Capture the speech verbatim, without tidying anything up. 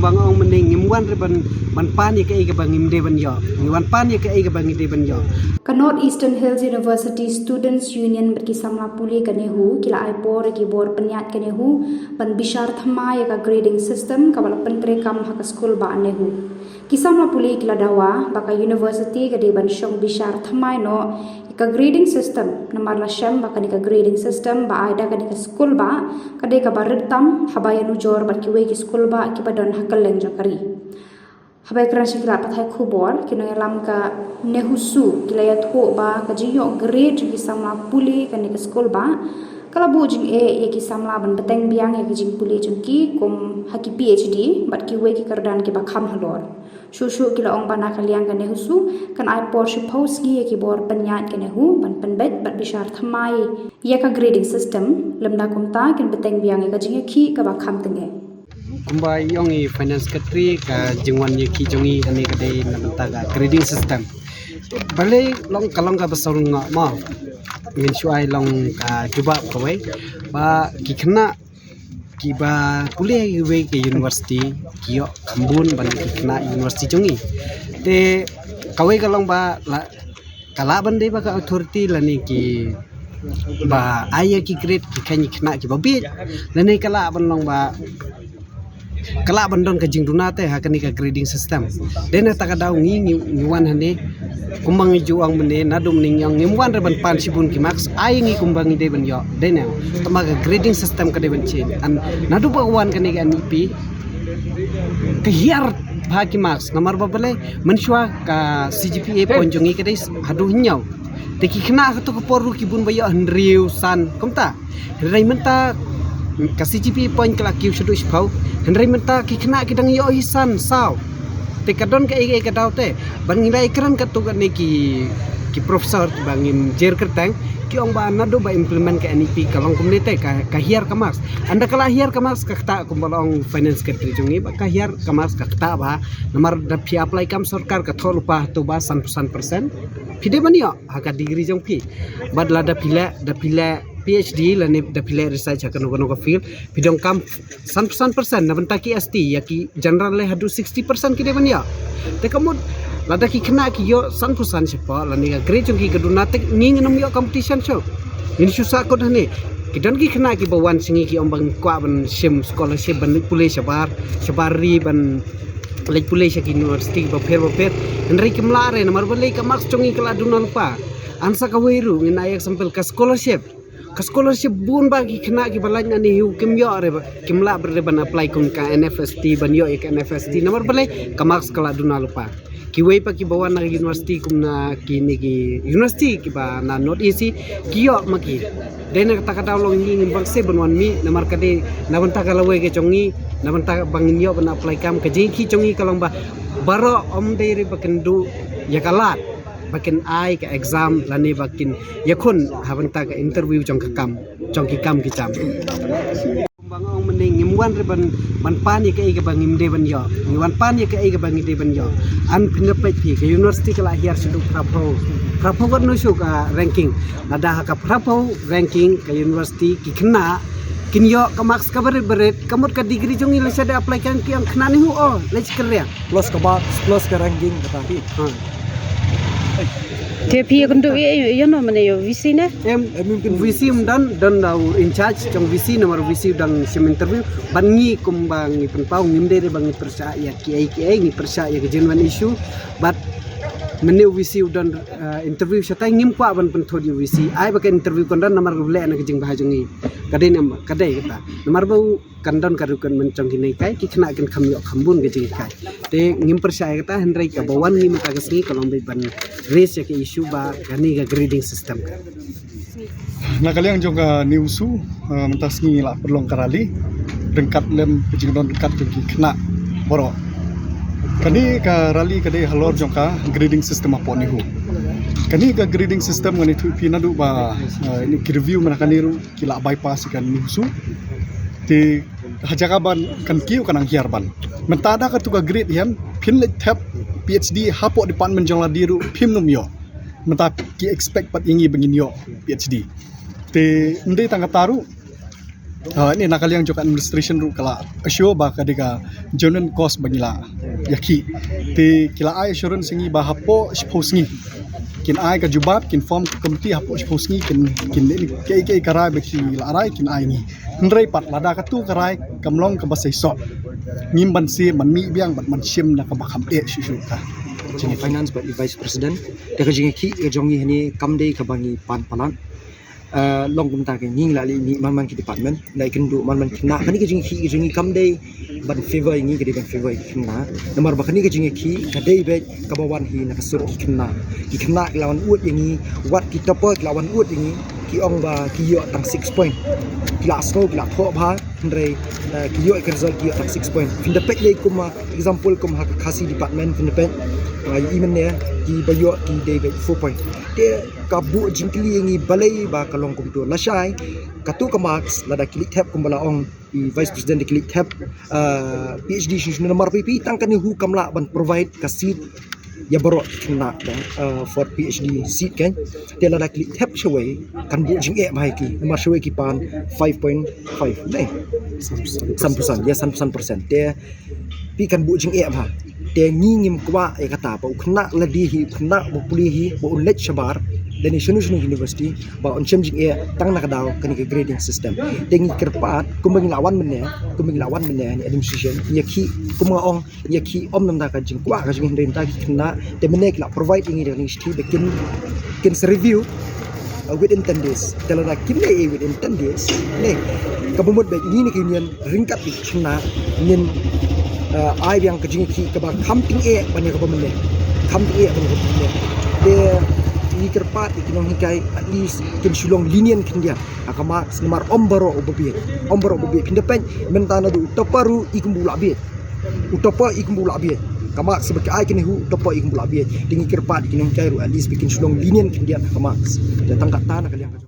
Nga ong mynne ngim wan re ban, ban pan ïa kaei kaba ngim dei ban ïoh. Ngi wan pan ïa kaei kaba ngi dei ban ïoh. Ka North Eastern Hills University Students Union bad ki samla pule ka NEHU ki la ai por ïa ki bor pynïaid ka NEHU ban bishar thymmai ïa ka grading system kaba la pyntreikam ha ka skul bah NEHU. Ki samla pule ki la dawa ba ka university ka dei ban shong bishar thymmai noh ïa ka grading system, namar la shem ba kane ka grading system ba ai da kane ka skul bah ka dei kaba rit tam haba ïanujor bad kiwei ki skul bah kiba don ha kylleng jong ka ri. Haba ïakren sha ki lad pathai khubor, ki nongïalam ka NEHUSU ki la ïathuh ba ka jingïoh grade jong ki samla pule kane ka skul bah ka la buh jingeh ïa ki samla ban bteng biang ïa ka jingpule jong ki kum ha ki PhD bad kiwei ki kyrdan kiba kham halor. Shuh shuh ki la ong ba na ka liang ka NEHUSU kan ai por shiphew sngi ïa ki bor pynïaid ka NEHU ban pynbeit bad bishar thymmai ïa ka grading system, lymda kumta kin bteng biang ïa ka jingïakhih kaba kham tyngeh. Kumba i ong i Finance Secretary, ka jingwan ïakhih jong i kane ka dei na bynta ka grading system. Balei long, ka long kaba sawdong nga ma, ngin shu ai long ka jubab kawei ba ki khynnah kiba pule ha kiwei ki university ki ïoh kham bun ban ki khynnah university jong i. Te kawei ka long ba la, ka lah ban dei ba ka authority lane ki ba ai ïa ki grade ki khein ki khynnah kiba bieit, lane ka lah ban long ba, ka lah ban don ka jingduna te ha kane ka grading system. Dei na kata ka daw ngi, ngi, ngi wan hangne kumba ngi ju ong mynne, naduh mynne ngi ong ngim wan re ban pan shibun ki marks, ai ngi kumba ngi dei ban ïoh. Dei na, tangba ka grading system ka dei ban change. An naduh ba wan kane ka NEP ka hiar bha ki marks, namar ba balei, mynshuwa ka CGPA point jong ngi ka dei haduh hynñiew. Te ki khynnah ha kato ka por ruh ki bun ba ïoh hynriew san, kumta. Hynrei mynta ka CGPA point ka la kiew shaduh shiphew, hynrei mynta ki khynnah ki dang ïoh hi san, saw. Te ka don kaei kaei ka daw te, ban ngi la ïakren katto katne ki, ki professor kiba ngim jer kyrteng, ki ong ba naduh ba implement ka NEP ka long kumne te, ka, ka hiar ka marks. Ynda ka la hiar ka marks ka ktah, kumba la ong Finance Secretary jong ngi ba ka hiar ka marks ka ktah bha, namar da phi apply kam sorkar ka thoh lypa hato ba sanphew san percent phi dei ban ïoh ha ka degree jong phi. Bad lada phi leh, da phi leh PhD lane da phi leh research ha kano kano ka field, phi donkam sanphew san percent na bynta ki ST, ïa ki general leh haduh sixty percent ki dei ban ïoh. Te ka mut lada ki khynnah ki ïoh sanphew san shapoh lane ka grade jong ki ka duna, te ngi ngin ym ïoh competition shuh. Ngin shu sahkut hangne. Ki don ki khynnah kiba wan sha ngi ki ong ba ngi kwah ban shim scholarship ban leit pule shabar, shabar ri, ban leit pule sha ki university bapher bapher. Hynrei kim lah re, namar balei, ka marks jong ngi ka la duna lypa. An sa kawei ruh ngin ai example ka scholarship. Ka scholarship bun ba ki khynnah kiba lait na NEHU kim ïoh re ba, kim lah re ban apply kum ka NFST, ban ïoh ïa ka NFST. Namar balei, ka marks ka la duna lypa. Kiwei pat kiba wan na university kum na kine ki university kiba na North East ki ïoh ma ki. Dei na kata ka daw long ngi ngim bang seh ban wan mih, namar ka dei na bynta ka lawei ka jong ngi, na bynta ba ngin ïoh ban apply kam. Ka jingïakhih jong ngi ka long ba baroh ym dei re ba kin duh ïa ka lad ba kin ai ka exam lane ba kin ïakhun ha bynta ka interview jong ka kam, jong ki kam ki jam. Kumba nga ong mynne, ngim wan re ban, ban pan ïa kaei kaba ngim dei ban ïoh. Ngi wan pan ïa kaei kaba ngi dei ban ïoh. An phin da peit phi, ka university ka la hiar shaduh phraphew, phraphew katno shuh ka ranking. Lada ha ka phraphew ranking ka university ki khynnah kin ïoh ka marks kaba rit ba rit, ka mut ka degree jong ngi lashai da apply kan ki ong khynnah NEHU, oh, leit kyrriang. Plus ka marks, plus ka ranking kata. Ha. Te phi ïakynduh ïa, ïa, ïano mynne, ïa u VC ne? Em, em, em, u VC um don, don da u in charge jong u VC, namar u VC u dang shim interview. Bad ngi kumba ngi pynpaw, ngim dei re ba ngi pyrshah ïa kiei kiei, ngi pyrshah ïa ka genuine issue. Bad mynne u VC u don, eh, interview shatai, ngim kwah ban pynthut ïa u VC. Ai ba ka interview kan don namar ka leh na ka jingbha jong ngi. Ka dei ne em, ka dei kata. Namar ba u kan don ka recruitment jong kine ki, ki khynnah kin kham ïoh kham bun ka jinghikai. Te ngim pyrshah ïa kata, hynrei kaba wan ngi mynta ka sngi ka long beit ban raise ïa ka issue ba kane ka grading system ka. Na ka liang jong ka NEHUSU, eh, mynta sngi la pynlong ka rally ryngkat lem ka jingdon ryngkat jong ki khynnah baroh. Kane ka rally ka dei halor jong ka grading system hapoh NEHU. Kane ka grading system ngan ïathuh ïa phi naduh ba, eh, ine ki review mynta kane ruh ki la bypass ïa ka NEHUSU. Te ha jaka ban kan kiew kan nang hiar ban. Mynta da katu ka grade hi em, phin leit thep PhD hapoh department jong lade ruh phim nym ïoh. Mynta ki expect pat ïa ngi ba ngin ïoh PhD. Te ym dei tang kata ruh, Uh, ni na ka liang jong ka administration ruh ka la assure ba ka dei ka genuine cause ba ngi la ïakhih. Te ki la ai assurance ïa ngi ba hapoh shiphew sngi kin ai ka jubab, kin form ka committee hapoh shiphew sngi, kin kin kaei kaei ka rai ba ki la rai kin ai ngi. Hynrei pat lada katu ka rai kam long kaba seisoh, ngim ban shem ban mih biang bad ban shim na kaba kham eh shuh shuh ka. Jong i finance bad i vice president, da ka jingïakhih ka jong ngi hangne kam dei kaba ngi pan palat. Uh, long kumta ka ngi la leit mih man man ki department, la ïakynduh man man ki khynnah. Kane ka jingïakhih ka jong ngi kam dei ban favor ïa ngi, ka dei ban favor ïa ki khynnah. Namar ba kane ka jingïakhih ka dei beit kaba wan hi na ka sur ki khynnah. Ki khynnah ki la wan ud ïa ngi, wat ki topper ki la wan ud ïa ngi, ki ong ba ki ïoh tang six point. Ki la sngew, ki la thoh bha, hynrei, uh, ki ïoh ïa ka result ki ïoh tang six point. Phin da peit lei kum, uh, example kum ha ka Khasi department phin da peit, uh, i mynne kiba ïoh ki dei beit four point. Te ka buh jingkylli ïa ngi balei ba ka long kumtu. Lashai katu ka marks lada ki leit thep kumba la ong i vice president, da ki leit thep, uh, PhD shuh shuh, namar phi phi tang kane hi kam lah ban provide ka seat ïa baroh ki khynnah, uh, for PhD seat kan. Te lada ki leit thep shawei kan buh jingeh bha ïa ki, namar shawei ki pan five point five ne, sanphew san, ïa sanphew san percent. Te phi kan buh jingeh bha. Te ngi ngim kwah ïa kata ba u khynnah lade hi, u khynnah ba pule hi, ba un leit shabar lane shano shano university, ba un shem jingeh tang na ka daw kane ka grading system. Te ngi kyrpad kumba ngi la wan mynne, kumba ngi la wan mynne ha administration, ngi ïakhih kumba nga ong, ngi ïakhih ym na ka bynta ka jingkwah ka jong ngi, hynrei na ka bynta ki khynnah. Te mynne ki la provide ïa ngi da ka shithi ba kin kin sa review, uh, within ten days. Te lada kim leh ei within ten days ne, kaba mut ba ngi na ka union ryngkat ki khynnah ngin, uh, ai biang ka jingïakhih kaba kham tyngeh ban ïa kaba mynne, kham tyngeh ban ïa kaba mynne. Te ngi kyrpad ïa ki nonghikai at least kin shu long lenient khyndiat ha ka marks, namar ym baroh uba bieit, ym baroh uba bieit. Phin da peit mynta naduh u topper ruh i kumba u la bieit. U topper i kumba u la bieit. Ka marks ba ki ai kane hi u topper i kumba u la bieit. Te ngi kyrpad ïa ki nonghikai ruh at least ba kin shu long lenient khyndiat ha ka marks. Te tang kata na ka liang ka